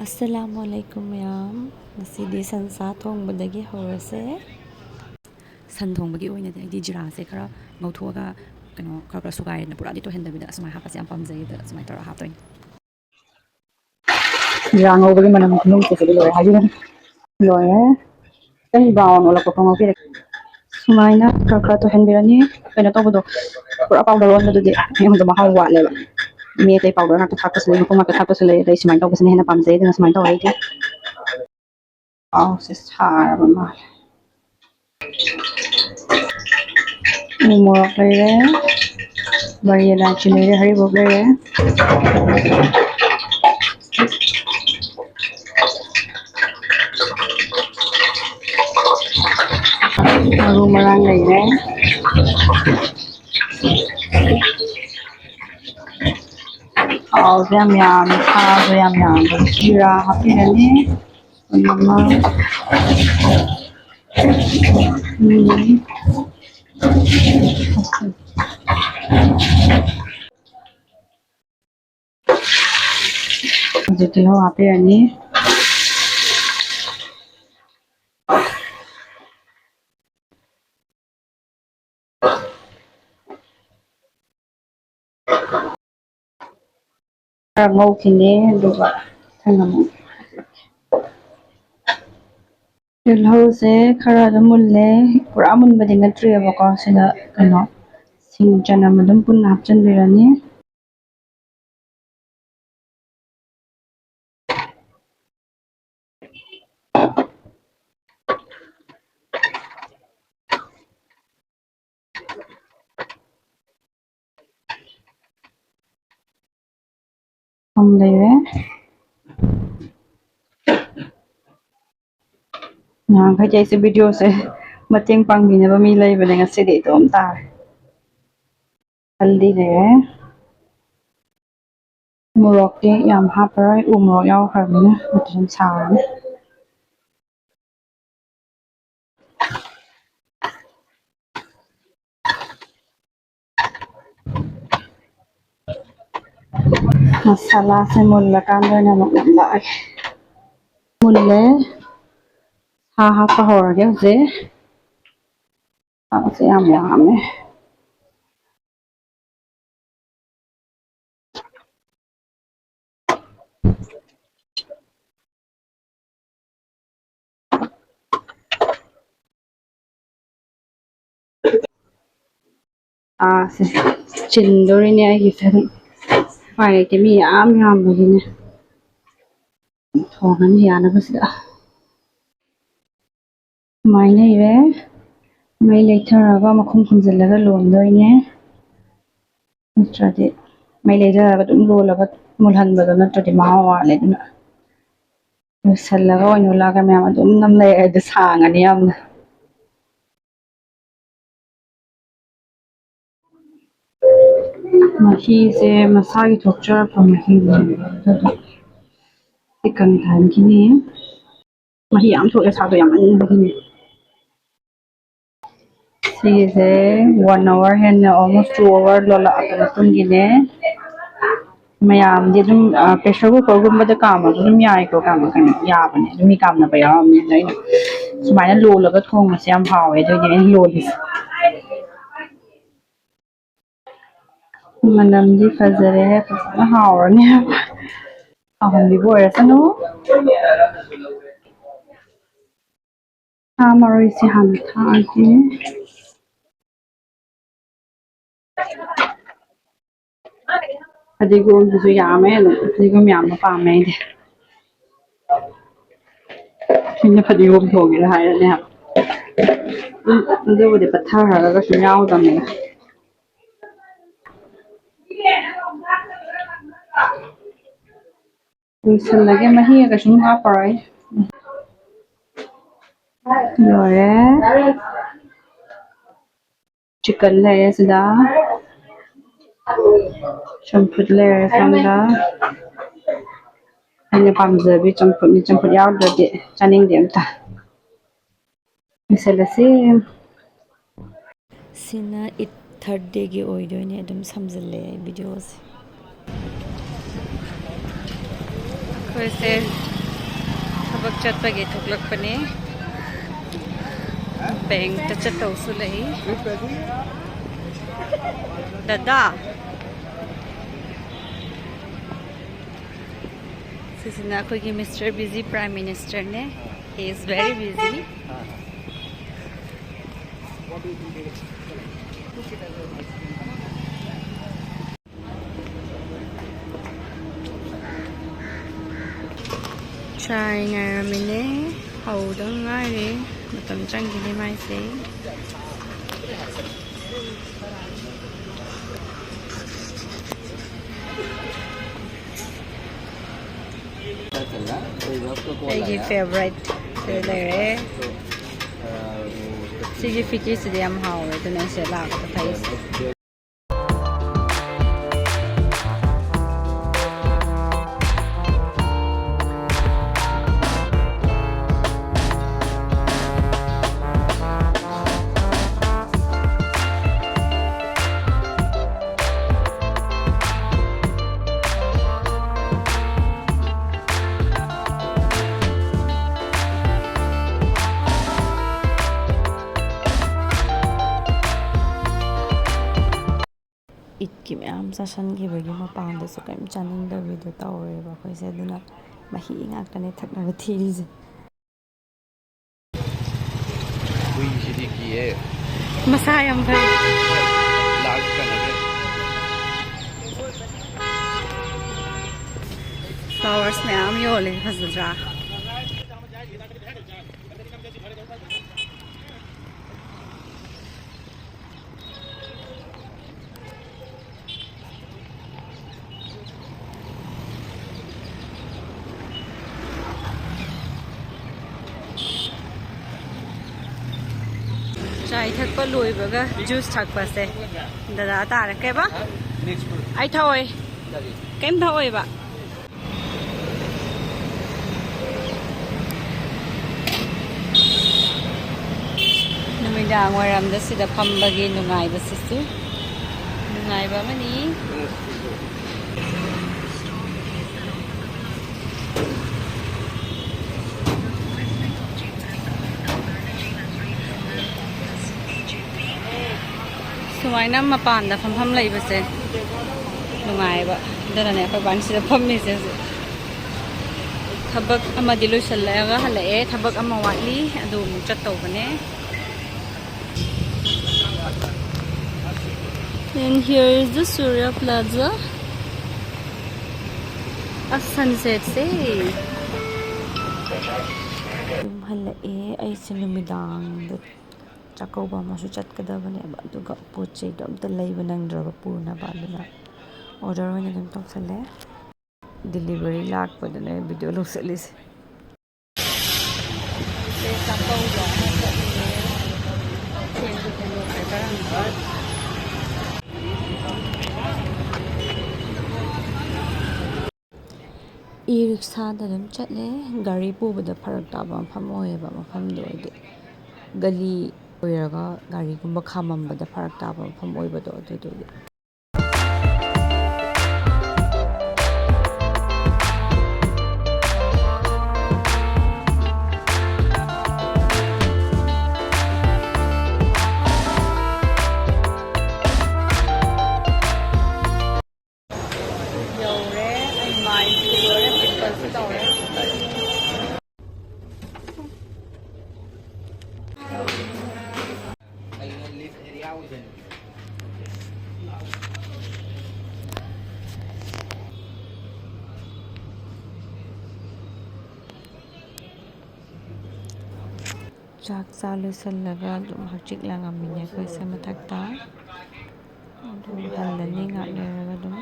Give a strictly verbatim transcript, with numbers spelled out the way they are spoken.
ꯑꯁꯂꯥꯃꯨ ꯑꯂꯥꯏꯀꯨꯝ ꯃꯌꯥꯝ꯫ ꯉꯁꯤꯗꯤ ꯁꯟꯁꯥ ꯊꯣꯡꯕꯗꯒꯤ ꯍꯧꯔꯁꯦ꯫ ꯁꯟ ꯊꯣꯡꯕꯒꯤ ꯑꯣꯏꯅꯗꯤ ꯑꯩꯗꯤ ꯖꯤꯔꯥꯁꯦ ꯈꯔ ꯉꯧꯊꯣꯛꯑꯒ, ꯀꯩꯅꯣ, ꯈꯔ ꯈꯔ ꯁꯨꯒꯥꯏꯔꯦꯗꯅ, ꯄꯨꯔꯥꯗꯤ ꯇꯣꯏꯍꯟꯗꯕꯤꯗ ꯑꯁꯨꯃꯥꯏꯅ ꯍꯥꯞꯄꯁꯦ ꯌꯥꯝ ꯄꯥꯝꯖꯩ꯫ ꯑꯗ ꯑꯁꯨꯃꯥꯏꯅ ꯇꯧꯔꯒ ꯍꯥꯞꯇꯣꯏꯅꯦ꯫ ꯖꯤꯔꯥ ꯉꯧꯕꯒꯤ ꯃꯅꯝ ꯈꯨꯅꯨꯡꯁꯤꯁꯨ ꯂꯣꯏꯔꯦ꯫ ꯍꯥꯏꯕꯤꯔꯝ-, ꯂꯣꯏꯔꯦ꯫ ꯑꯩ brown ꯑꯣꯜꯂꯛꯄ ꯐꯥꯎ ꯉꯧꯕꯤꯔꯒꯦ꯫ ꯁꯨꯃꯥꯏꯅ ꯈꯔ ꯈꯔ ꯇꯣꯏꯍꯟꯕꯤꯔꯅꯤ꯫ ꯀꯩꯅꯣ ꯇꯧꯕꯗꯣ, ꯄꯨꯔꯥ powder ꯑꯣꯟꯕꯗꯨꯗꯤ ꯑꯩꯉꯣꯟꯗ ꯃꯍꯥꯎ ꯋꯥꯠꯂꯦꯕ꯫ ꯃꯤ ꯑꯇꯩ powder ꯉꯥꯛꯇ ꯊꯥꯛꯄꯁꯨ ꯂꯩ, ꯃꯀꯨꯞ ꯉꯥꯛꯇ ꯊꯥꯛꯄꯁꯨ ꯂꯩ꯫ ꯑꯗꯩ ꯁꯨꯃꯥꯏꯅ ꯇꯧꯕꯁꯤꯅ ꯍꯦꯟꯅ ꯄꯥꯝꯖꯩ, ꯑꯗꯨꯅ ꯁꯨꯃꯥꯏꯅ ꯇꯧꯔꯦ ꯑꯩꯗꯤ꯫ ꯊꯥꯎꯁꯦ ꯁꯥꯔꯕ ꯃꯥꯜꯂꯦ꯫ ꯎ ꯃꯣꯔꯣꯛ ꯂꯩꯔꯦ, ꯃꯔꯤ ꯏꯂꯥꯏꯆꯤ ꯂꯩꯔꯦ, ꯍꯔꯤꯕꯣꯞ ꯂꯩꯔꯦ, ꯃꯔꯨ ꯃꯔꯥꯡ ꯂꯩꯔꯦ꯫ ꯊꯥꯎꯁꯦ ꯌꯥꯝ ꯌꯥꯝꯃꯦ, ꯁꯥꯁꯨ ꯌꯥꯝ ꯌꯥꯝꯕ꯫ ꯖꯤꯔꯥ ꯍꯥꯞꯄꯤꯔꯅꯤ꯫ ꯃꯉꯥ꯫ ꯎꯝ꯫ ꯍꯧꯖꯤꯛ ꯇꯤꯜꯍꯧ ꯍꯥꯞꯄꯤꯔꯅꯤ꯫ ꯈꯔ ꯉꯧꯈꯤꯅꯤ, ꯑꯗꯨꯒ ꯃꯊꯪ ꯑꯃꯨꯛ ꯇꯤꯜꯍꯧꯁꯦ ꯈꯔ ꯑꯗꯨꯝ ꯃꯨꯜꯂꯦ, ꯄꯨꯔꯥ ꯃꯨꯟꯕꯗꯤ ꯅꯠꯇ꯭ꯔꯤꯑꯕꯀꯣ꯫ ꯁꯤꯗ ꯀꯩꯅꯣ, ꯁꯤꯡ ꯆꯅꯝ ꯑꯗꯨꯝ ꯄꯨꯟꯅ ꯍꯥꯞꯆꯤꯟꯕꯤꯔꯅꯤ꯫ ꯊꯨꯝ ꯂꯩꯔꯦ꯫ ꯅꯍꯥꯟꯈꯩꯗꯤ ꯑꯩꯁꯦ videoꯁꯦ ꯃꯇꯦꯡ ꯄꯥꯡꯕꯤꯅꯕ ꯃꯤ ꯂꯩꯕꯅꯦ, ꯉꯁꯤꯗꯤ ꯏꯇꯣꯝ ꯇꯥꯔꯦ꯫ ꯍꯜꯗꯤ ꯂꯩꯔꯦ꯫ ꯃꯣꯔꯣꯛꯇꯤ ꯌꯥꯝ ꯍꯥꯞꯄꯔꯣꯏ, ꯎ ꯃꯣꯔꯣꯛ ꯌꯥꯎꯈ꯭ꯔꯕꯅꯤꯅ ꯑꯗꯨꯝ ꯁꯥꯔꯅꯤ꯫ ꯃꯁꯥꯂꯥꯁꯦ ꯃꯨꯜꯂꯀꯥꯟꯗ ꯑꯣꯏꯅ ꯑꯃꯨꯛ ꯅꯝꯂꯛꯑꯒꯦ꯫ ꯃꯨꯜꯂꯦ꯫ ꯁꯥ ꯍꯥꯞꯄ ꯍꯧꯔꯒꯦ ꯍꯧꯖꯤꯛ꯫ ꯁꯥꯁꯦ ꯌꯥꯝ ꯌꯥꯝꯃꯦ꯫ ꯑꯥ, ꯁꯦ ꯆꯤꯟꯗꯣꯔꯤꯅꯦ ꯑꯩꯒꯤꯁꯦ ꯑꯗꯨꯝ꯫ ꯎꯄꯥꯏ ꯂꯩꯇꯦ, ꯃꯤ ꯌꯥꯝ ꯌꯥꯝꯕꯒꯤꯅꯦ꯫ ꯊꯣꯡꯉꯅꯤ ꯌꯥꯅꯕꯁꯤꯗ꯫ ꯁꯨꯃꯥꯏꯅ ꯂꯩꯔꯦ꯫ ꯃꯩ ꯂꯩꯊꯔꯒ ꯃꯈꯨꯝ ꯈꯨꯝꯖꯤꯜꯂꯒ ꯂꯣꯟꯗꯣꯏꯅꯦ꯫ ꯅꯠꯇ꯭ꯔꯗꯤ ꯃꯩ ꯂꯩꯊꯔꯒ ꯑꯗꯨꯝ ꯂꯣꯜꯂꯒ ꯃꯨꯜꯍꯟꯕꯗꯣ ꯅꯠꯇ꯭ꯔꯗꯤ ꯃꯍꯥꯎ ꯋꯥꯠꯂꯦ꯫ ꯑꯗꯨꯅ ꯂꯣꯏꯁꯤꯜꯂꯒ ꯑꯣꯏꯅ ꯎꯠꯂꯛꯑꯒꯦ ꯃꯌꯥꯝ꯫ ꯑꯗꯨꯝ ꯅꯝ ꯂꯩꯔꯗꯤ ꯁꯥꯡꯉꯅꯤ ꯌꯥꯝꯅ꯫ ꯃꯍꯤꯁꯦ ꯃꯁꯥꯒꯤ ꯊꯣꯛꯆꯔꯛꯄ ꯃꯍꯤꯅꯦ꯫ ꯑꯗꯨꯗꯣ ꯁꯤ ꯀꯪꯊꯍꯟꯈꯤꯅꯤ꯫ ꯃꯍꯤ ꯌꯥꯝ ꯊꯣꯛꯑꯦ, ꯁꯥꯗꯣ ꯌꯥꯝꯃꯟꯕꯒꯤꯅꯦ꯫ ꯁꯤꯒꯤꯁꯦ one hour ꯍꯦꯟꯅ, almost two hour ꯂꯣꯜꯂꯛꯑꯕ ꯃꯇꯨꯡꯒꯤꯅꯦ꯫ ꯃꯌꯥꯝꯗꯤ ꯑꯗꯨꯝ, ꯑ, pressure cooker ꯒꯨꯝꯕꯗ ꯀꯥꯝꯃꯁꯨ ꯑꯗꯨꯝ ꯌꯥꯏꯀꯣ, ꯀꯥꯝꯃ ꯀꯩꯅꯣ ꯌꯥꯕꯅꯦ꯫ ꯑꯗꯨꯝ ꯃꯤ ꯀꯥꯝꯅꯕ ꯌꯥꯎꯔꯝꯅꯤ꯫ ꯑꯗꯣ ꯑꯩꯅ ꯁꯨꯃꯥꯏꯅ ꯂꯣꯜꯂꯒ ꯊꯣꯡꯕꯁꯦ ꯌꯥꯝ ꯍꯥꯎꯋꯦ, ꯑꯗꯨꯒꯤ ꯑꯩꯅ ꯂꯣꯜꯂꯤꯁꯦ꯫ ꯃꯅꯝꯗꯤ ꯐꯖꯔꯦ, ꯐꯖꯅ ꯍꯥꯎꯔꯅꯤ ꯍꯥꯏꯕ꯫ ꯍꯥꯎꯍꯟꯕꯤꯕ ꯑꯣꯏꯔꯁꯅꯨ꯫ ꯁꯥ ꯃꯔꯣꯏꯁꯦ ꯍꯥꯟꯅ ꯊꯥꯛꯑꯒꯦ꯫ ꯐꯗꯤꯒꯣꯝꯗꯨꯁꯨ ꯌꯥꯝꯃꯦ, ꯑꯗꯨꯝ ꯐꯗꯤꯒꯣꯝ ꯌꯥꯝꯕ ꯄꯥꯝꯃꯦ ꯑꯩꯗꯤ꯫ ꯃꯤꯅ ꯐꯗꯤꯒꯣꯝ ꯊꯣꯡꯉꯦꯅ ꯍꯥꯏꯔꯅꯦ ꯍꯥꯏꯕ꯫ ꯎꯝ, ꯑꯗꯨꯕꯨꯗꯤ ꯄꯠꯊꯈ꯭ꯔꯒ ꯀꯩꯁꯨ ꯌꯥꯎꯗꯕꯅꯤꯅ꯫ ꯂꯣꯏꯁꯤꯜꯂꯒꯦ, ꯃꯍꯤꯒ ꯀꯩꯁꯨꯝ ꯍꯥꯞꯄꯔꯣꯏ꯫ ꯂꯣꯏꯔꯦ꯫ Chicken ꯂꯩꯔꯦ ꯁꯤꯗ꯫ ꯆꯝꯐꯨꯠ ꯂꯩꯔꯦ ꯁꯣꯝꯗ꯫ ꯑꯩꯅ ꯄꯥꯝꯖꯕꯤ ꯆꯝꯐꯨꯠꯅꯤ꯫ ꯆꯝꯐꯨꯠ ꯌꯥꯎꯗ꯭ꯔꯗꯤ ꯆꯥꯅꯤꯡꯗꯦ ꯑꯝꯇ꯫ ꯂꯣꯏꯁꯤꯜꯂꯁꯤ꯫ ꯁꯤꯅ ꯏꯠ third day ꯒꯤ ꯑꯣꯏꯗꯣꯏꯅꯦ꯫ ꯑꯗꯨꯝ ꯁꯝꯖꯤꯜꯂꯦ ꯑꯩ video ꯁꯦ꯫ ꯑꯩꯈꯣꯏꯁꯦ ꯊꯕꯛ ꯆꯠꯄꯒꯤ ꯊꯣꯛꯂꯛꯄꯅꯦ꯫ ꯕꯦꯡꯛꯇ ꯆꯠꯇꯧꯁꯨ ꯂꯩ꯫ ꯗꯗꯥ, ꯁꯤꯁꯤꯅ ꯑꯩꯈꯣꯏꯒꯤ Mister Busy Prime Ministerꯅꯦ꯫ He is very busy. ꯆꯥꯏ ꯉꯥꯏꯔꯝꯃꯤꯅꯦ꯫ ꯍꯧꯗ ꯉꯥꯏꯔꯦ꯫ ꯃꯇꯝ ꯆꯪꯈꯤꯅꯤ ꯃꯥꯏꯁꯦ꯫ ꯑꯩꯒꯤ favourite ꯁꯤꯗ ꯂꯩꯔꯦ꯫ ꯁꯤꯒꯤ ꯐꯤꯀꯤꯁꯤꯗꯤ ꯌꯥꯝ ꯍꯥꯎꯋꯦ, ꯑꯗꯨꯅ ꯑꯩꯁꯦ ꯂꯥꯛꯄꯗ ꯊꯛꯏꯁꯦ꯫ ꯏꯗꯀꯤ ꯃꯌꯥꯝ ꯆꯥꯁꯟꯈꯤꯕꯒꯤ ꯃꯄꯥꯟꯗꯁꯨ ꯀꯔꯤꯝ ꯆꯥꯅꯤꯡꯗꯕꯤꯗꯣ ꯇꯧꯔꯦꯕ ꯑꯩꯈꯣꯏꯁꯦ꯫ ꯑꯗꯨꯅ ꯃꯍꯤ ꯉꯥꯛꯇꯅꯦ ꯊꯛꯅꯕ ꯊꯤꯔꯤꯁꯦ꯫ ꯍꯨꯏꯁꯤꯗꯤ ꯀꯤꯌꯦ꯫ ꯃꯁꯥ ꯌꯥꯝ ꯐꯩ꯫ ꯂꯥꯛꯀꯅꯤ꯫ Flowers ꯃꯌꯥꯝ ꯌꯣꯜꯂꯦ, ꯐꯖꯗ꯭ꯔꯥ? ꯆꯥꯏ ꯊꯛꯄ ꯂꯣꯏꯕꯒ juice ꯊꯛꯄꯁꯦ ꯗꯗꯥ ꯇꯥꯔꯦ꯫ ꯀꯩꯕ? ꯑꯩ ꯊꯛꯑꯣꯏ꯫ ꯀꯩꯝ ꯊꯛꯑꯣꯏꯕ꯫ ꯅꯨꯃꯤꯗꯥꯡ ꯋꯥꯏꯔꯝꯗ ꯁꯤꯗ ꯐꯝꯕꯒꯤ ꯅꯨꯡꯉꯥꯏꯕꯁꯤꯁꯨ ꯅꯨꯡꯉꯥꯏꯕ ꯑꯃꯅꯤ꯫ ꯁꯨꯃꯥꯏꯅ ꯃꯄꯥꯟꯗ ꯐꯝꯐꯝ ꯂꯩꯕꯁꯦ ꯅꯨꯡꯉꯥꯏꯌꯦꯕ꯫ ꯑꯗꯨꯅꯅꯦ ꯑꯩꯈꯣꯏ ꯕꯥꯅꯤ ꯁꯤꯗ ꯐꯝꯃꯤꯁꯦ ꯍꯧꯖꯤꯛ꯫ ꯊꯕꯛ ꯑꯃꯗꯤ ꯂꯣꯏꯁꯤꯜꯂꯛꯑꯒ ꯍꯜꯂꯛꯑꯦ, ꯊꯕꯛ ꯑꯃ ꯋꯥꯠꯂꯤ, ꯑꯗꯨ ꯑꯃꯨꯛ ꯆꯠꯇꯧꯕꯅꯦ꯫ And here is the Surya Plaza. ꯑꯁ, sunset ꯁꯦ꯫ ꯌꯨꯝ ꯍꯜꯂꯛꯑꯦ꯫ ꯑꯩꯁꯦ ꯅꯨꯃꯤꯗꯥꯡꯗ ꯆꯥꯛꯀꯧꯕ ꯑꯃꯁꯨ ꯆꯠꯀꯗꯕꯅꯦꯕ, ꯑꯗꯨꯒ ꯄꯣꯠ ꯆꯩꯗꯣ ꯑꯝꯇ ꯂꯩꯕ ꯅꯪꯗ꯭ꯔꯕ ꯄꯨꯅꯕ, ꯑꯗꯨꯅ order ꯑꯣꯏꯅ ꯑꯗꯨꯝ ꯇꯧꯁꯜꯂꯦ꯫ Delivery ꯂꯥꯛꯄꯗꯨꯅꯦ video ꯂꯧꯁꯜꯂꯤꯁꯦ꯫ ꯆꯥꯛꯀꯧꯕ ꯑꯃ ꯆꯠꯂꯨꯔꯦ꯫ ꯊꯦꯡꯁꯨ ꯊꯦꯡꯗꯣꯛꯈ꯭ꯔꯦ ꯈꯔ꯫ E-rickshaw ꯗ ꯑꯗꯨꯝ ꯆꯠꯂꯦ꯫ ꯒꯥꯔꯤ ꯄꯨꯕꯗ ꯐꯔꯛ ꯇꯥꯕ ꯃꯐꯝ ꯑꯣꯏꯌꯦꯕ, ꯃꯐꯝꯗꯣ ꯍꯥꯏꯗꯤ ꯒꯂꯤ ꯑꯣꯏꯔꯒ ꯒꯥꯔꯤꯒꯨꯝꯕ ꯈꯥꯝꯃꯝꯕꯗ ꯐꯔꯛ ꯇꯥꯕ ꯃꯐꯝ ꯑꯣꯏꯕꯗꯣ, ꯑꯗꯨꯗꯨꯒꯤ꯫ ꯌꯧꯔꯦ꯫ ꯑꯩ ꯃꯥꯏꯁꯦ ꯂꯣꯏꯔꯦ, pimples ꯁꯦ ꯇꯧꯔꯦ꯫ ꯆꯥꯛ ꯆꯥ ꯂꯣꯏꯁꯤꯜꯂꯒ ꯑꯗꯨꯝ ꯍꯛꯆꯤꯛ ꯂꯥꯡꯉꯝꯃꯤꯅꯦ ꯑꯩꯈꯣꯏꯁꯦ ꯃꯊꯛꯇ꯫ ꯑꯗꯨ ꯍꯜꯂꯅꯤ ꯉꯥꯛ ꯂꯩꯔꯒ ꯑꯗꯨꯝ꯫